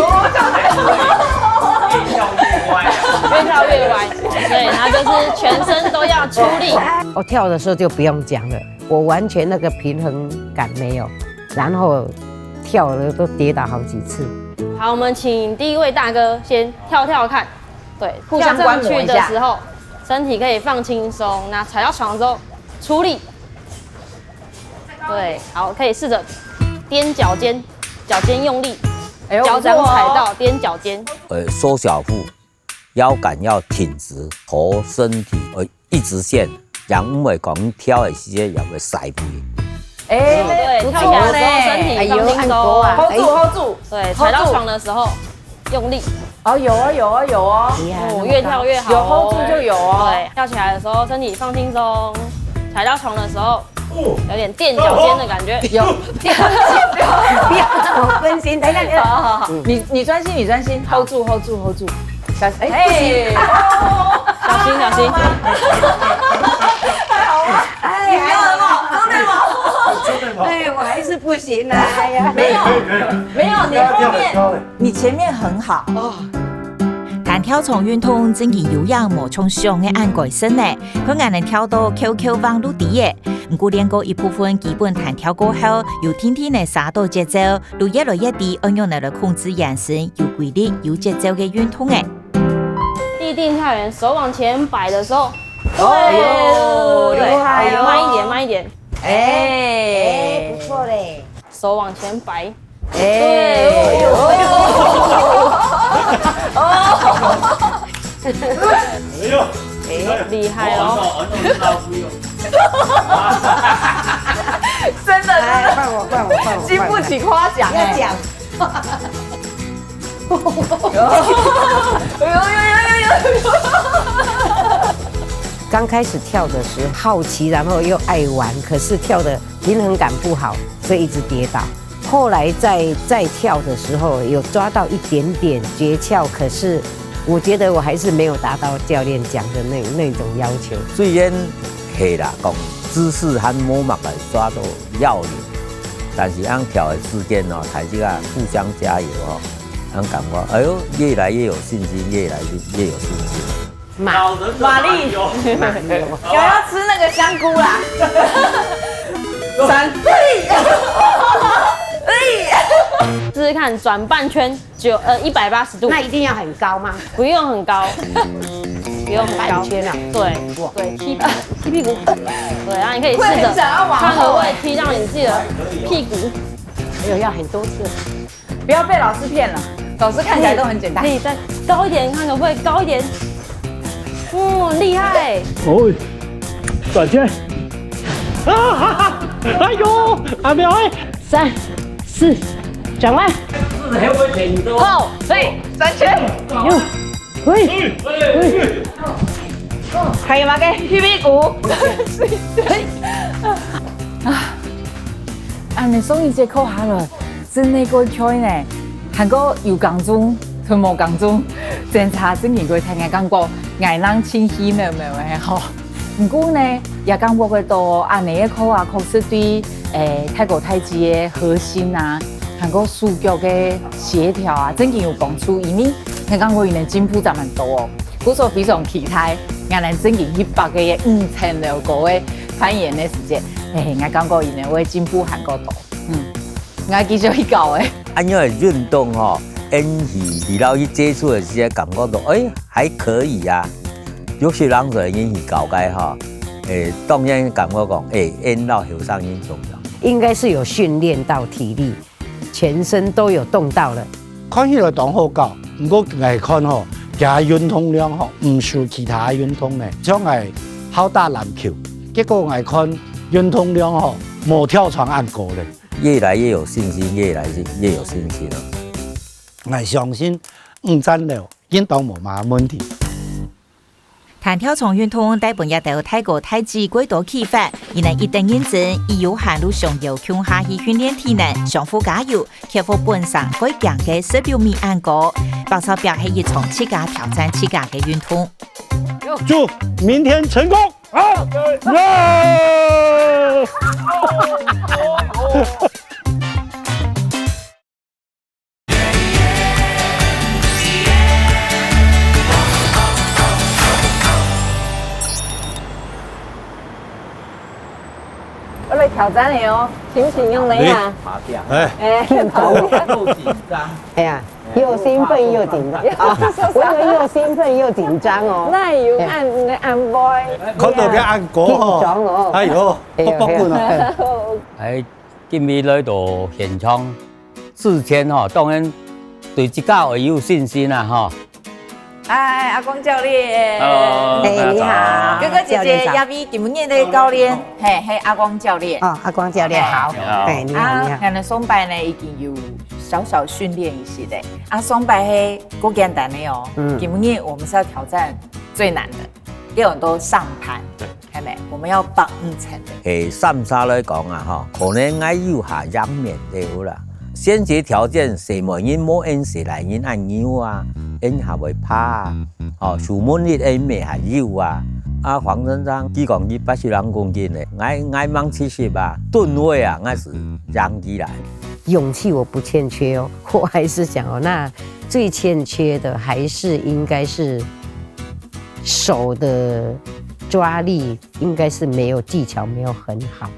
对，所以他就是全身都要出力。我跳的时候就不用讲了，我完全那个平衡感没有，然后跳了都跌倒好几次。好，我们请第一位大哥先跳跳看。对，互相观摩一下。跳上去的时候，身体可以放轻松，那踩到床的时候出力。对，好，可以试着踮脚尖，脚尖用力，哎呦，脚掌踩到，不错哦。踮脚尖。呃，缩小腹，腰杆要挺直，头身体呃一直线，这样毋会讲跳的时节也会塞飞。哎，对，不错呢。跳起来的时候身体放轻松。哎呦，按过啊。Hold 住，hold 住。对，踩到床的时候用力。哦，有哦，有哦，有哦。厉害，哦，那么高。越跳越好哦。有 hold 住就有哦。对，跳起来的时候身体放轻松，踩到床的时候有点垫脚尖的感觉。有，不要这么分心，等一下，等一下。好，好，好。你，你专心，你专心，hold 住，hold 住，hold 住。小心，哎，不行。嘿。小心，小心。太好了。哎，你不要了吗？真的吗？真的吗？哎，我还是不行啊，哎呀。没有，没有，你后面，你前面很好。哦。弹跳床运动真个有影，無像想个恁該深呢。看𠊎等跳到翹翹橫都知耶。毋過練過一部分基本彈跳過後，又定定仔抓到節奏，就越來越知愛仰仔來控制圓身，有規律、有節奏个運動誒。立定跳遠，手往前摆的时候，哦，对，对，对，对，厉害哦。好，慢一点，慢一点。哎，哎，不错嘞。手往前摆。哎，对，哦，哎呦，哎，厉害哦。真的，真的，哎，换我，换我，换我，经不起夸奖哎。不要讲。刚开始跳的时候好奇，然后又爱玩，可是跳的平衡感不好，所以一直跌倒。后来再，再跳的时候，有抓到一点点诀窍，可是我觉得我还是没有达到教练讲的那，那种要求。虽然係啦，讲姿势还无么个抓到要领，但是恁跳的时间哦，大家互相加油哦，恁感觉，哎呦，越来越有信心，越来越，越有信心。 马，老人的马力，马力哦。有要吃那个香菇啦。三，试试看转半圈，就，呃，一百八十度。那一定要很高吗？不用很高，不用很高。半圈啊？对，对，踢，踢屁股。对，然后你可以试着看可不可以踢到你自己的屁股。哎呦，要很多次。 不要被老师骗了，老师看起来都很简单。可以再高一点，看可不可以高一点。哦，厉害！哦，转圈。啊哈哈！哎呦，阿苗哎，三、四，转弯。好，可以，转圈。有，可以，可以。还有吗？给屁屁股。啊，啊，你送一节课下来。 真个个趣呢，還過有耕種同無耕種，真差真經个大，𠊎感覺𠊎人盡氣邈邈个吼。毋過呢，也感覺个到恁呢个課啊，確實對，誒，大哥大姊个核心啊，還過手腳个協調啊，真經有幫助，因為𠊎感覺佢等進步真蠻多哦。故所非常期待，𠊎等真經去爬个五層樓高个攀岩个時節，誒，𠊎感覺佢等會進步還過多。嗯。 𠊎繼續去搞誒。恁樣个運動吼，引起你老去接觸个時節，感覺到，誒，還可以啊。有些人就會引起搞該吼，誒，當然感覺講，誒，𫣆老後生人重要。应该是有训练到体力，全身都有动到了。看起來當好搞，毋過𠊎看吼，佢運動量吼，毋輸其他運動呢。像𠊎好打籃球，結果𠊎看運動量吼，無跳床恁高咧。 越來越有信心，越來越，越有信心了。𠊎相信五層樓應當無麼問題。彈跳床運動帶分這兜大哥大姊蓋多啟發，佢等一等認真，一有閒就相邀共下去訓練體能，相互加油，克服本身蓋驚个十六米恁高，百分之百係一場自家挑戰自家个運動。祝明天成功！ 好，耶！挑戰的哦，心情用了呀。哎，哎，緊張。哎呀，又興奮又緊張。啊，我以為又興奮又緊張哦。那有按，按摩。看到个按摩吼。緊張哦。哎呦，哎呦，不不不呢。哎，今日來到現場之前吼，當然對自家會有信心啊吼。 哎，阿光教練。Hello，哎，大家早。你好。哥哥姐姐，教練早。這位今日个教練，嘿，嘿，阿光教練。哦，阿光教練好。你好。哎，你好，啊，你好。𠊎等上擺呢已經有小小訓練一下了。啊，上擺係較簡單个哦。嗯。今日我們是要挑戰最難的，叫做上盤。對。 係無？我們要綁五層的。係三儕來講啊，吼，可能𠊎有下贏面个啦。先決條件係無人無𫣆細倈人恁牛啊，𫣆還會爬啊，吼，手門力𫣆乜還有啊。啊，黃先生，佢講佢八十零公斤呢，𠊎，𠊎吂七十啊，噸位啊，𠊎係贏佢啦。勇氣我不欠缺哦，我還是想哦，那最欠缺的還是應該是手的抓力 應該是沒有技巧，沒有很好。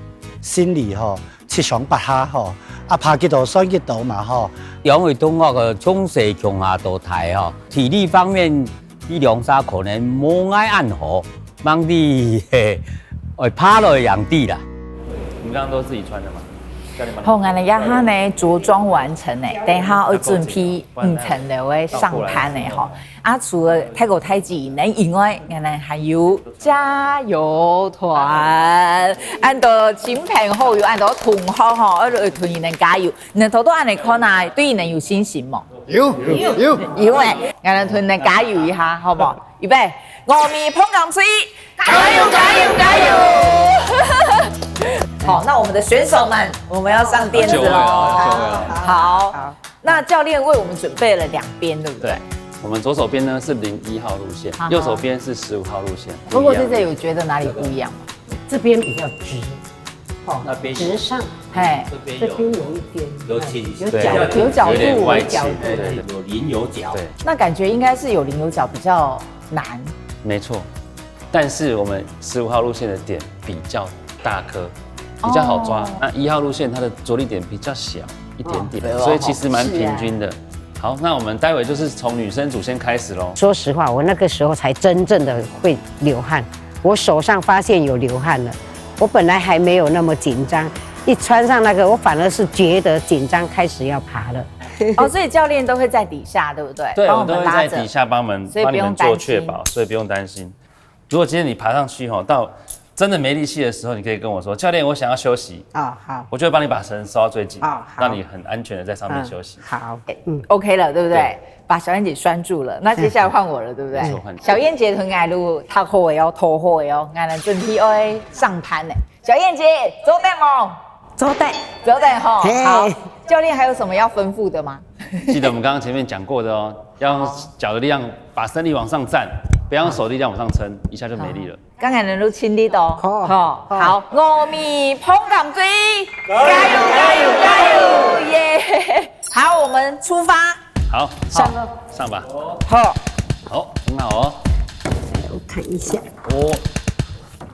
心裡吼，七上八下吼，啊，爬幾多算幾多嘛吼。兩位同學个從細共下到大吼，體力方面，佢兩儕可能無𠊎恁好，吂知，嘿，會爬落去贏知啦。你們剛剛都是自己穿的嗎？教練幫你們好，𠊎等這下呢，著裝完成呢，等一下要準備五層樓个上盤呢，吼。 啊，除了大哥大姊呢以外，𠊎等還有加油團，恁多親朋好友，恁多同學吼，愛來同你等加油。你等頭到恁呢看啊，對你等有信心無？有，有，有。有欸，𠊎等同你等加油一下，好不好？預備，五米膨江水，加油，加油，加油！好，那我們的選手們，我們要上墊子囉。救火了，救火了。好。好。 那教練為我們準備了兩邊，對不對？對，我們左手邊呢是零一號路線，啊哈。右手邊是十五號路線。哥哥姐姐有覺得哪裡不一樣嗎？這邊比較直，哦，那邊有直上，嘿。這邊有，這邊有一點，有傾斜，有角，對，有角度，有點歪斜，有角度。對，對，對。有稜有角。對。那感覺應該是有稜有角比較難。沒錯。 但是我們十五號路線的墊比較大顆，比較好抓。哦。那一號路線它的著力點比較小一點點，哦，所以其實蠻平均的。是啊。好，那我們待會就是從女生組先開始囉。說實話，我那個時候才真正的會流汗，我手上發現有流汗了。我本來還沒有那麼緊張，一穿上那個，我反而是覺得緊張，開始要爬了。哦，所以教練都會在底下，對不對？對，幫我們拉著。我都會在底下幫忙，所以不用擔心。幫你們做確保，所以不用擔心。 如果今天你爬上去吼，到真的沒力氣的時候，你可以跟我說：「教練，我想要休息。」哦，好。我就會幫你把繩收到最緊，哦，好。讓你很安全地在上面休息。嗯，好。嗯。OK了，對不對？對。把小燕姐拴住了，那接下來換我了，對不對？沒錯，換你。小燕姐同𠊎都搭好个哦，拖好个哦，𠊎等準備愛上盤了。小燕姐，做得無？做得。做得吼，嘿。好。教練還有什麼要吩咐的嗎？記得我們剛剛前面講過的哦，要用腳的力量把身體往上站，不要用手的力量往上撐，一下就沒力了。 剛才人都盡力哦。好。吼，好。好，五米膨江水，加油，加油，加油，耶！好，我們出發。好，上了。上吧。好。好，很好哦。我看一下。哦，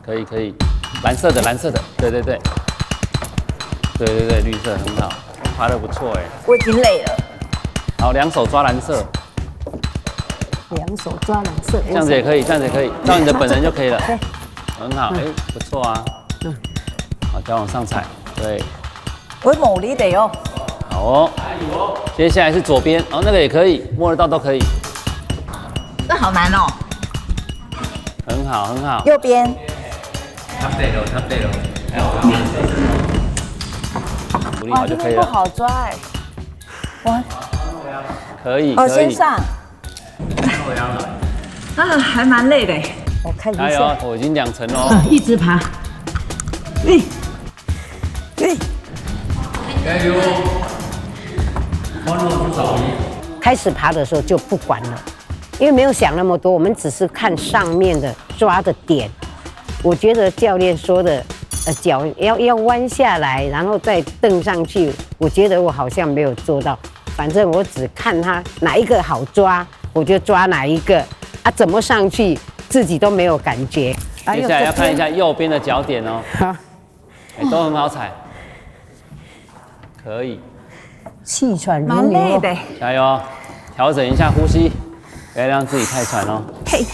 可以，可以。藍色的，藍色的，對，對，對。對，對，對，綠色很好，爬得不錯哎。我已經累了。好，兩手抓藍色。 兩手抓藍色。這樣子也可以，這樣子也可以，照你的本能就可以了。對。很好，嗯。哎，不錯啊。嗯。好，腳往上踩，對。我無力的喲。好哦。接下來是左邊，哦，那個也可以，摸得到都可以。這好難哦。很好，很好。右邊。差不多了，差不多了。處理好就可以了。哇，這邊不好抓哎。哇。可以，哦，可以。先上。 啊，還蠻累的。我看一下。加油，我已經兩層咯。啊，一直爬。哎，哎。加油！歡樂不少於。開始爬的時候就不管了，因為沒有想那麼多，我們只是看上面的抓的點。我覺得教練說的，呃，腳要，要彎下來，然後再蹬上去，我覺得我好像沒有做到。反正我只看他哪一個好抓， 我就抓哪一個，啊，怎麼上去，自己都沒有感覺。啊，接下來要看一下右邊的腳點哦。好。哎，都很好踩，可以，气喘如牛。蛮累的。加油，调整一下呼吸，不要让自己太喘哦。嘿，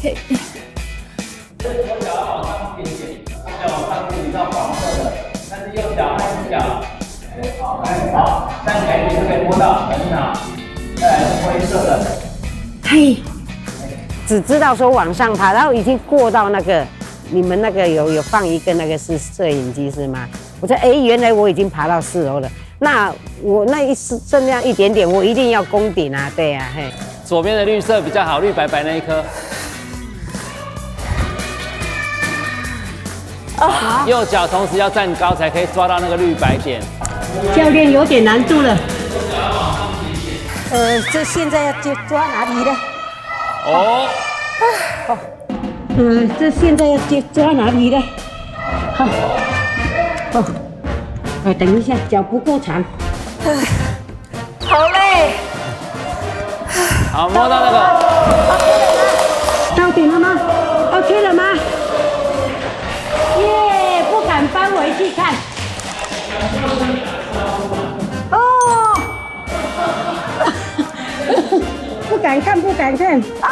嘿，左脚要往上一点点，左脚往上一点点，到黄色的，但是右脚和一脚，好，好，站起来一点就可以摸到，很好。再来是灰色的，嘿，只知道说往上爬，然后已经过到那个你们那个有有放一个那个是摄影机是吗？我说哎，原来我已经爬到四楼了。那我那一剩下一点点，我一定要攻顶啊，对啊，嘿。左边的绿色比较好，绿白白那一颗。好，右脚同时要站高，才可以抓到那个绿白点。教练有点难度了。呃，这现在要抓抓哪里呢？哦，呃，这现在要抓抓哪里呢？好，哦，呃，等一下，脚不够长。好累。好，摸到那个，到顶了吗？OK 了吗？耶，不敢翻回去看。哦，不敢看，不敢看。啊！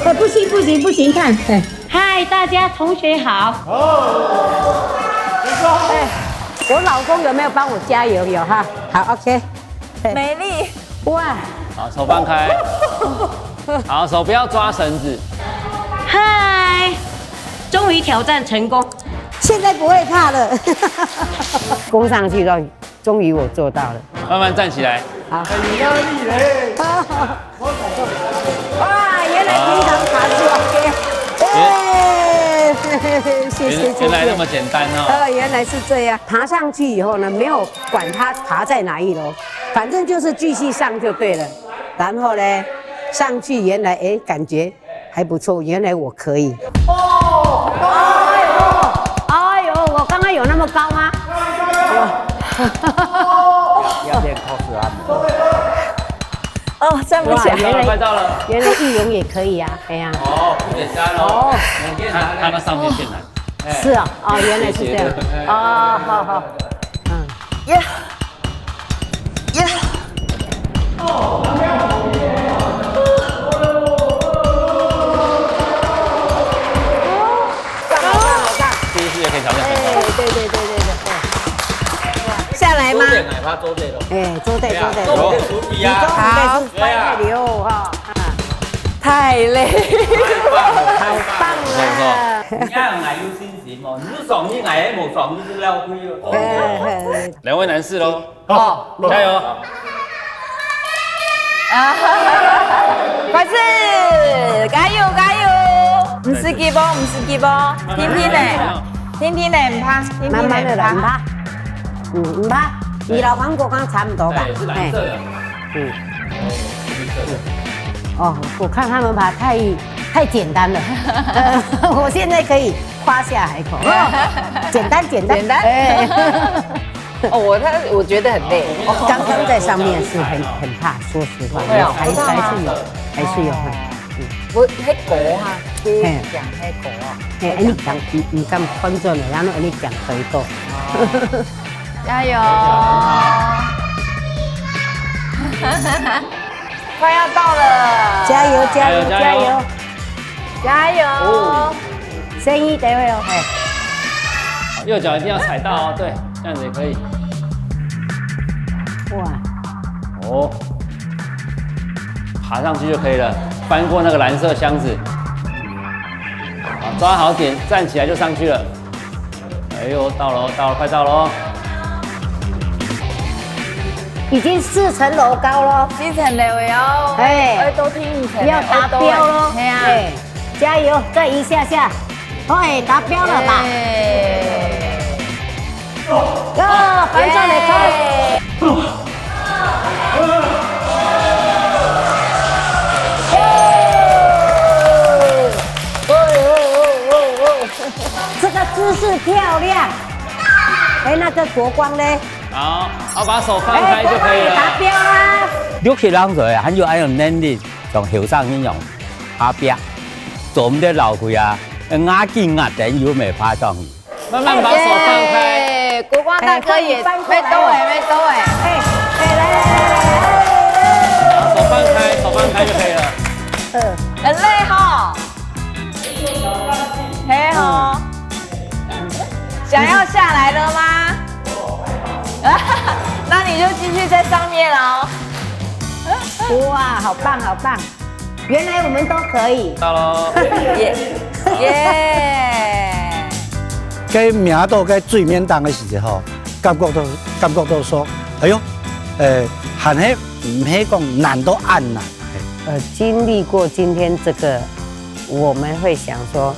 哎，不行不行不行，看，哎。嗨，大家同学好。哎，我老公有没有帮我加油？有哈。好，OK。美丽，哇，好，手放开。好，手不要抓绳子。嗨，终于挑战成功。现在不会怕了。攻上去了，终于我做到了。慢慢站起来。好。很压力嘞。哇，原来平常爬是 OK。耶，谢谢谢谢。原原来那么简单哦。呃，原来是这样。爬上去以后呢，没有管它爬在哪一楼，反正就是继续上就对了。然后呢，上去原来哎感觉还不错，原来我可以。哎呦，我刚刚有那么高吗？要练靠自按摩。哦，站不起来。快到了，快到了。原来易容也可以啊，哎呀。哦，不简单哦。看看到上面线来。是啊，哦，原来是这样。哦，好好，嗯。耶，耶，第一次就可以挑战成功。对对对对对对。下来吗？哪怕做这种，哎，做对做对。做这个主题啊。你说我们在是拜拜流哈。太累。好棒啊！你看，俺有信心哦，你是爽，你俺也没爽，你是要亏了。哎，两位男士喽，哦，加油！啊，快点，加油加油！毋使急哦，毋使急哦，定定咧，定定咧，毋怕，定定咧，慢慢的来，毋怕。你怕，嗯，你怕，你老黄国刚差不多吧？哎，是蓝色的。哦，我看他们爬太太简单了，呃，我现在可以夸下海口，哦，简单简单简单哎。哦，我他我觉得很累。刚刚在上面是很很怕，说实话，对啊还是还是有还是有很，我迄个哈，佢讲迄个啊，哎，你讲你你敢翻转了，然后你讲回头，加油！快要到了，加油加油加油加油加油！声音得会哦，哎，右脚一定要踩到哦，对，这样子也可以。哇，哦，爬上去就可以了，翻过那个蓝色箱子。好，抓好点，站起来就上去了。哎呦，到了，到了，快到了哦！已经四层楼高了，四层楼的哦，哎哎，都听五层的，要达标喽，哎呀，哎，加油，再一下下，哎，达标了吧？哎哟，翻转了，这个姿势漂亮。哎，那个国光呢？好，好，把手放开就可以了。达标啦。六十零岁啊，還有恁樣能力，像後生一樣，阿伯，做毋得老去啊。壓緊壓等又沒爬上去。慢慢把手放開，哎，国光大哥也哎可以翻过来没兜哎，没兜哎，哎，哎，来来来来来，手放开，手放开就可以了。很累哈。嘿吼，想要下来了吗？那你就继续在上面哦。哇，好棒好棒！原来我们都可以。到喽。耶耶！該摸到該水面頂个時節吼，感覺到感覺到說，哎喲，誒，還係毋係講難到恁難。呃，经历过今天这个，我们会想说，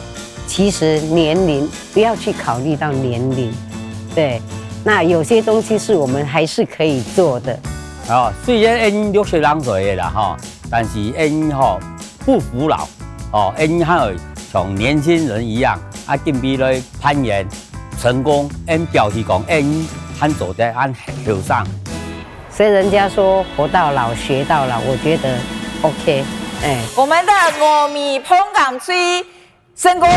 其实年龄不要去考虑到年龄，对，那有些东西是我们还是可以做的。哦，雖然𠊎六十零歲个啦吼，但是𠊎吼不服老，哦，𠊎還會像年輕人一樣，啊，準備來攀岩成功，𠊎表示講𠊎還做得恁後生。所以人家说活到老学到老，我觉得 OK，哎。我们的糯米膨港吹成功。